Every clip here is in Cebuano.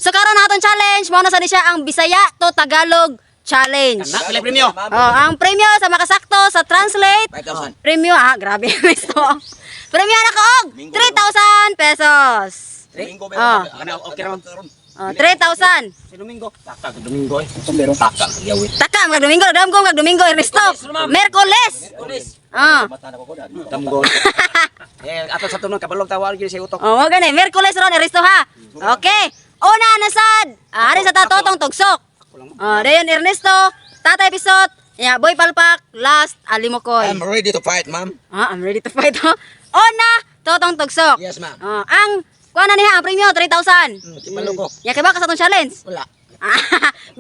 So karon atong challenge, mao na sa ni siya ang Bisaya to Tagalog challenge. Na, pila premyo. Oh, ang premyo sa makasakto sa translate, 5,000. premyo ah, grabe Ernesto. Premyo na kaog 3,000 pesos. Domingo. Ah. Ano, okay ra, ma'am. Oh, 3,000. Si Domingo. Taka Domingo eh. Meron taka yawit. Taka mag Domingo, dam ko mag Domingo, Ernesto. Merkoles. Ah. Damgo. Eh, ato sa tunong kabalog tawag gyud sa utok. Oh, mo gani, Merkoles ron, Ernesto ha. Okay. Una na sad. Ah, ari sa tatotong tugsok. Oh, dayon Ernesto, Tatay Pisot, ya Boy Palpak, last Alimokoy. I'm ready to fight, ma'am. Ah, I'm ready to fight. Huh? Una, totong tugsok. Yes, ma'am. Oh, ang kuha na niya ang premyo 3,000. Kibalo ko. Ya kay ba ka sa atong challenge? Wala. Ah,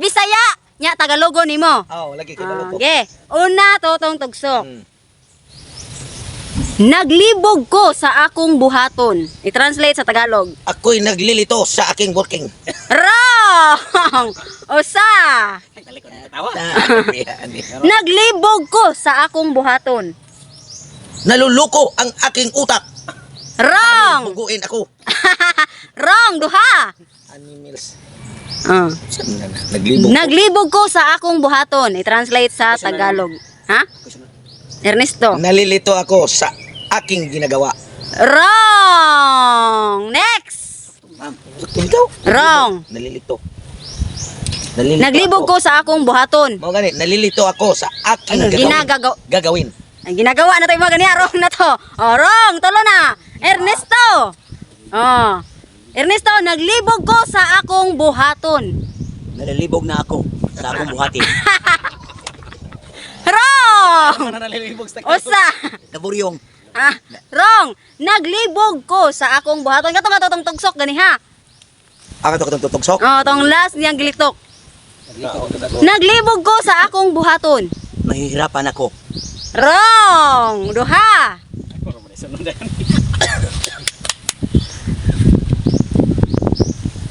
Bisaya, nya Tagalogo nimo. Oh, lagi kibalo ko. Okay. Una, totong tugsok. Naglibog ko sa akong buhaton. I-translate sa Tagalog. Ako'y naglilito sa aking working. Wrong! Usa! Tawa. Naglibog ko sa akong buhaton. Naluluko ang aking utak. Wrong! Buguin ako. Wrong! Duha! Animals. Ah. Saan na na? Naglibog. Naglibog ko sa akong buhaton. I-translate sa Tagalog. Ha? Ernesto. Nalilito ako sa aking ginagawa. Wrong! Next! Ma'am, ikaw? Wrong. Nalilito. Nalilito Naglibog ako. ko sa akong buhaton. Mao gani, nalilito ako sa aking gagawin. Ginagagaw. Gagawin. Ang ginagawa na tayo mga ganiya, wrong na to. Oh, wrong, tulo na. Ernesto. Oh. Ernesto, naglibog ko sa akong buhaton. Nalilibog na ako sa akong buhati. Wrong! Nalilibog sa Usa. Naburyong. Ah, wrong. Naglibog ko sa akong buhaton. Kato nga tong tugsok gani ha. Ako to katong tutugsok. Oh, tong last niyang gilitok. Naglibog ko sa akong buhaton. Mahihirapan ako. Wrong. Duha.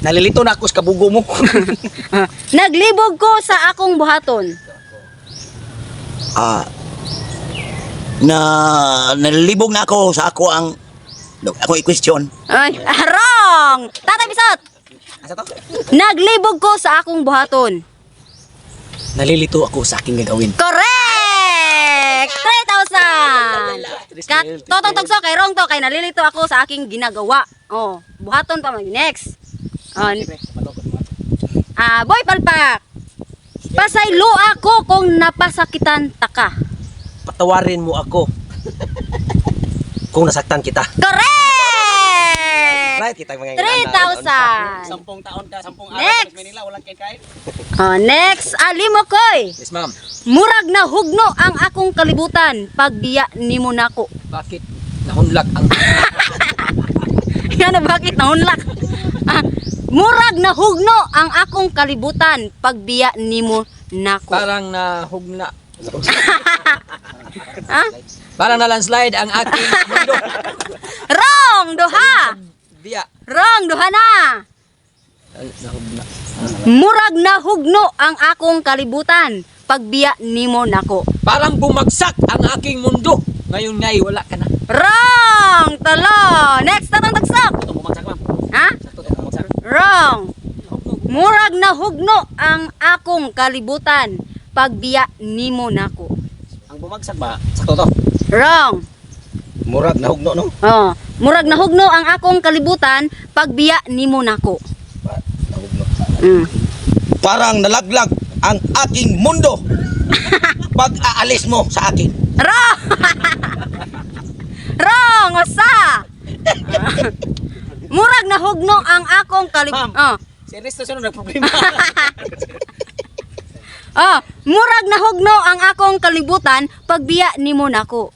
Nalilito na ako sa kabugo mo. Ah, naglibog ko sa akong buhaton. Ah. Na nalilibog na ako sa ako ang ako i-question. Ay, ah, wrong. Tatay Bisot. Asa to? Naglibog ko sa akong buhaton. Nalilito ako sa aking gagawin. Correct! 3,000! Kat, totong tugso kay wrong to, kay nalilito ako sa aking ginagawa. Oh, buhaton pa man. Next. Oh, ah, Boy Palpak. Pasaylo ako kung napasakitan ta ka. Patawarin mo ako kung nasaktan kita. Correct! Right, kita mga 3,000. 10 taon ka, 10 araw Next. sa Manila, walang kain. Oh, next, Alimokoy. Yes, ma'am. Murag na hugno ang akong kalibutan pagbiya nimo nako. Bakit nahunlak ang Yan na bakit nahunlak? Ah, murag na hugno ang akong kalibutan pagbiya nimo nako. Parang nahugna. Ha? Parang na landslide ang aking mundo. Wrong duha. Biya. Wrong duha na. Nahugna. Murag na hugno ang akong kalibutan pagbiya nimo nako. Parang bumagsak ang aking mundo. Ngayon nga'y wala ka na. Wrong tulo. Next tatong tagsok. Ito bumagsak, ma'am. Ha? Sakto to bumagsak. Wrong. Murag na hugno ang akong kalibutan pagbiya nimo nako. Ang bumagsak ba? Sakto to. Wrong. Murag nahugno no. Oh, murag nahugno ang akong kalibutan pagbiya nimo nako. Nahugno. Parang nalaglag ang aking mundo pag aalis mo sa akin. Wrong. Wrong usa. Murag nahugno ang akong kalibutan. Ma'am. Oh. Si Ernesto siya nagproblema. Oh, murag nahugno ang akong kalibutan pagbiya nimo nako.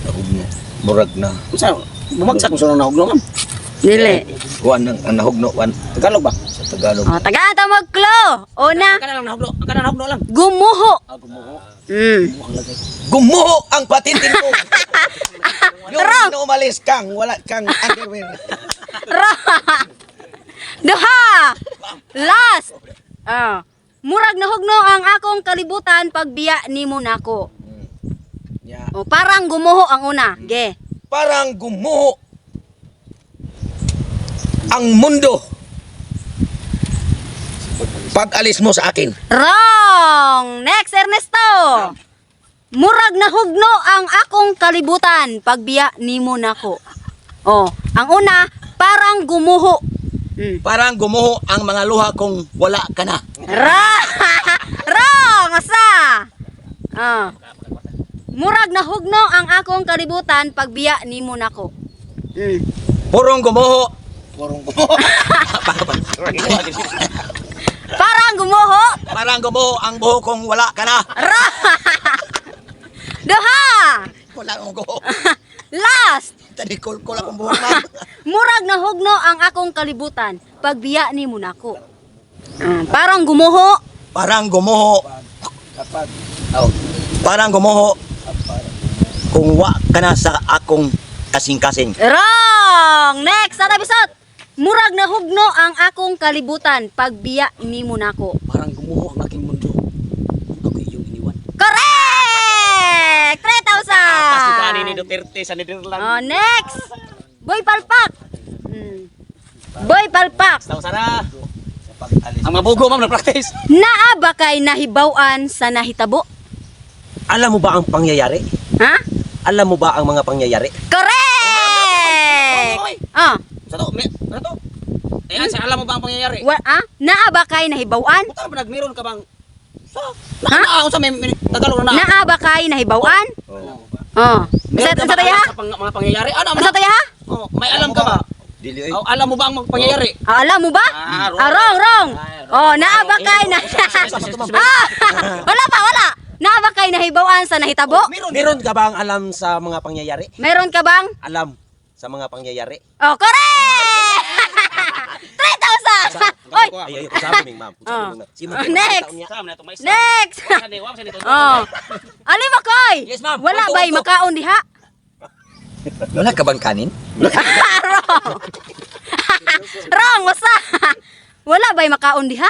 Nahugno. Murag na. Unsa? Bumagsak mo sa nahugno, ma'am. Dili. Kuan ang ang nahugno kuan Tagalog ba? sa Tagalog. Oh, tagaan ta magklo. Una, Ang kana lang nahugno, ang kana nahugno lang. gumuho. Ah, gumuho. Mm. Gumuho ang patintin ko. Yung Wrong. umalis kang wala kang underwear. Wrong. Duha. Last. Ah. Murag nahugno ang akong kalibutan pagbiya nimo nako. Yeah. O parang gumuho ang una. Ge. Parang gumuho Ang mundo. Pag alis mo sa akin. Wrong! Next, Ernesto! Murag na hugno ang akong kalibutan pagbiya nimo nako. Oh, ang una, parang gumuho. Parang gumuho ang mga luha kung wala ka na. Wrong! Asa? Ah. Murag na hugno ang akong kalibutan pagbiya nimo nako. Purong gumuho. Purong gumuho. Parang gumuho. Parang gumuho ang buho kung wala ka na. Duha. Wala akong buho. Last. Tanikol-kol akong buhok, ma'am. Murag na hugno ang akong kalibutan pagbiya nimo nako. Parang gumuho. Parang gumuho. Parang gumuho kung wa ka na sa akong kasing-kasing. Wrong! Next, Tata Bisot. Murag na hugno ang akong kalibutan pagbiya nimo nako. Parang gumuho ang aking mundo. Kung ako'y iyong iniwan. Correct! 3,000! Ni Duterte sa Netherlands. Oh, next! Boy Palpak! Boy Palpak! Sana. Ang mabugo, ma'am, na-practice. Naa ba kay nahibaw-an sa nahitabo? Alam mo ba ang pangyayari? Ha? Alam mo ba ang mga pangyayari? Correct! Ah, Sa to, may, ano to? Ayan, sa alam mo ba ang pangyayari? wa, ah? Naa ba kay nahibaw-an? Puta ba nagmeron ka bang sa na na unsa may Tagalog na na. Naa ba kay nahibaw-an? Oh. Meron Sa ka sa ba taya? alam sa mga pangyayari? Ano Sa taya? Oh, may alam ka ba? Dili ay. Oh, alam mo ba ang mga pangyayari? Ah, alam mo ba? Ah, wrong. Ah, wrong, wrong. Ah, wrong. Oh, naa ba kay na Ah, wala pa, wala. Naa ba kay nahibaw-an sa nahitabo? Meron. Meron ka bang alam sa mga pangyayari? Meron ka bang? Alam sa mga pangyayari? Oh, correct! 3,000! Oy! Ay, ay, sabi ming ma'am. Oh. Sabi ming ma'am. Si ma'am, Oh, next. Sa na to may Next! Oh. Ali Makoy! Yes, ma'am. Wala One, two, ba'y one, two. makaon diha? Wala ka bang kanin? Wrong! Wrong, wasa! Wala ba'y makaon diha?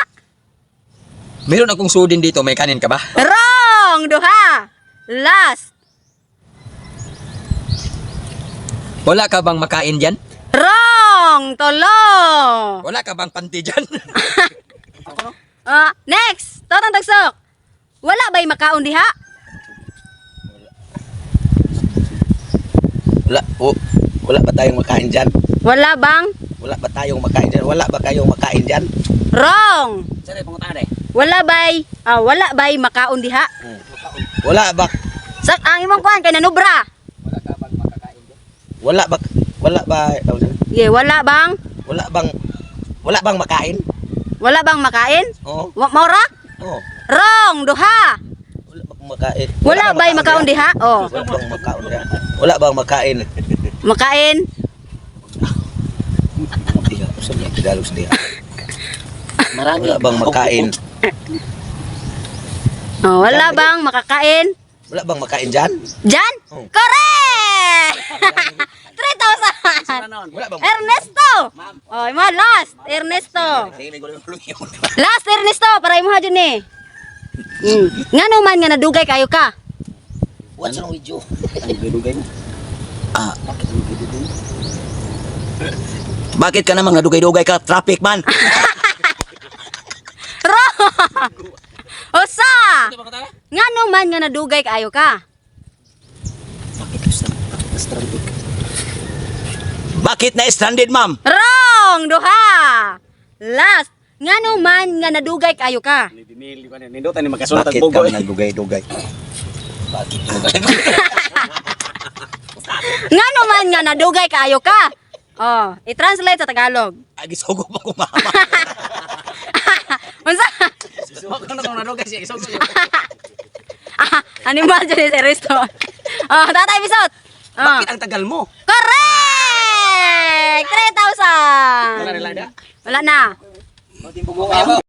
Meron akong sudin dito, may kanin ka ba? Wrong! Duha! Last! Wala ka bang makain dyan? Wrong! Tolo! Wala ka bang panty dyan? Ah, next! Totang tagsok! Wala ba'y makaon diha? Wala, oh, wala ba tayong makain dyan? Wala bang? Wala ba tayong makain dyan? Wala ba kayong makain dyan? Wrong! Sa pangutana eh. Wala ba'y makaon diha? Wala ba? Sak ang imong kuan kay nanubra. Wala ba? Wala ba? Ye, wala bang? Wala bang? Wala bang makain? Wala bang makain? Oo. Wa maura? Oo. Wrong, duha. Wala bang makain? Wala ba'y makaon diha? Oh, Wala bang makaon diha? Wala bang makain? makain. Diha, usa niya Tagalog sa diha. Wala bang makain? Oh, wala bang makakain? Wala bang makain dyan? Diyan? Oh. Correct! 3,000. Wala bang Ernesto. Oh, imo last, Ernesto. Last Ernesto para imo ha jud ni. Ngano man nga nadugay kayo ka? What's wrong with you? Ah. Bakit ka namang nadugay-dugay ka? Traffic man! Wrong. Usa. Ngano man nga nadugay kaayo ka? Bakit na stranded, ma'am? Wrong, duha. Last, ngano man nga nadugay kaayo ka? Nindutan ni magkasulot Bakit ang bugo. ka nagdugay-dugay? Ngano man nga nadugay kaayo ka? Oh, i-translate sa Tagalog. Ay, gisugo pa ko, mama. Unsa? Wag na kung nadugay siya isugo. Ah, animal dyan si Ernesto. Oh, Tatay Bisot. Oh. Bakit ang tagal mo? Correct! 3,000! Wala na lang Wala na. Bugo.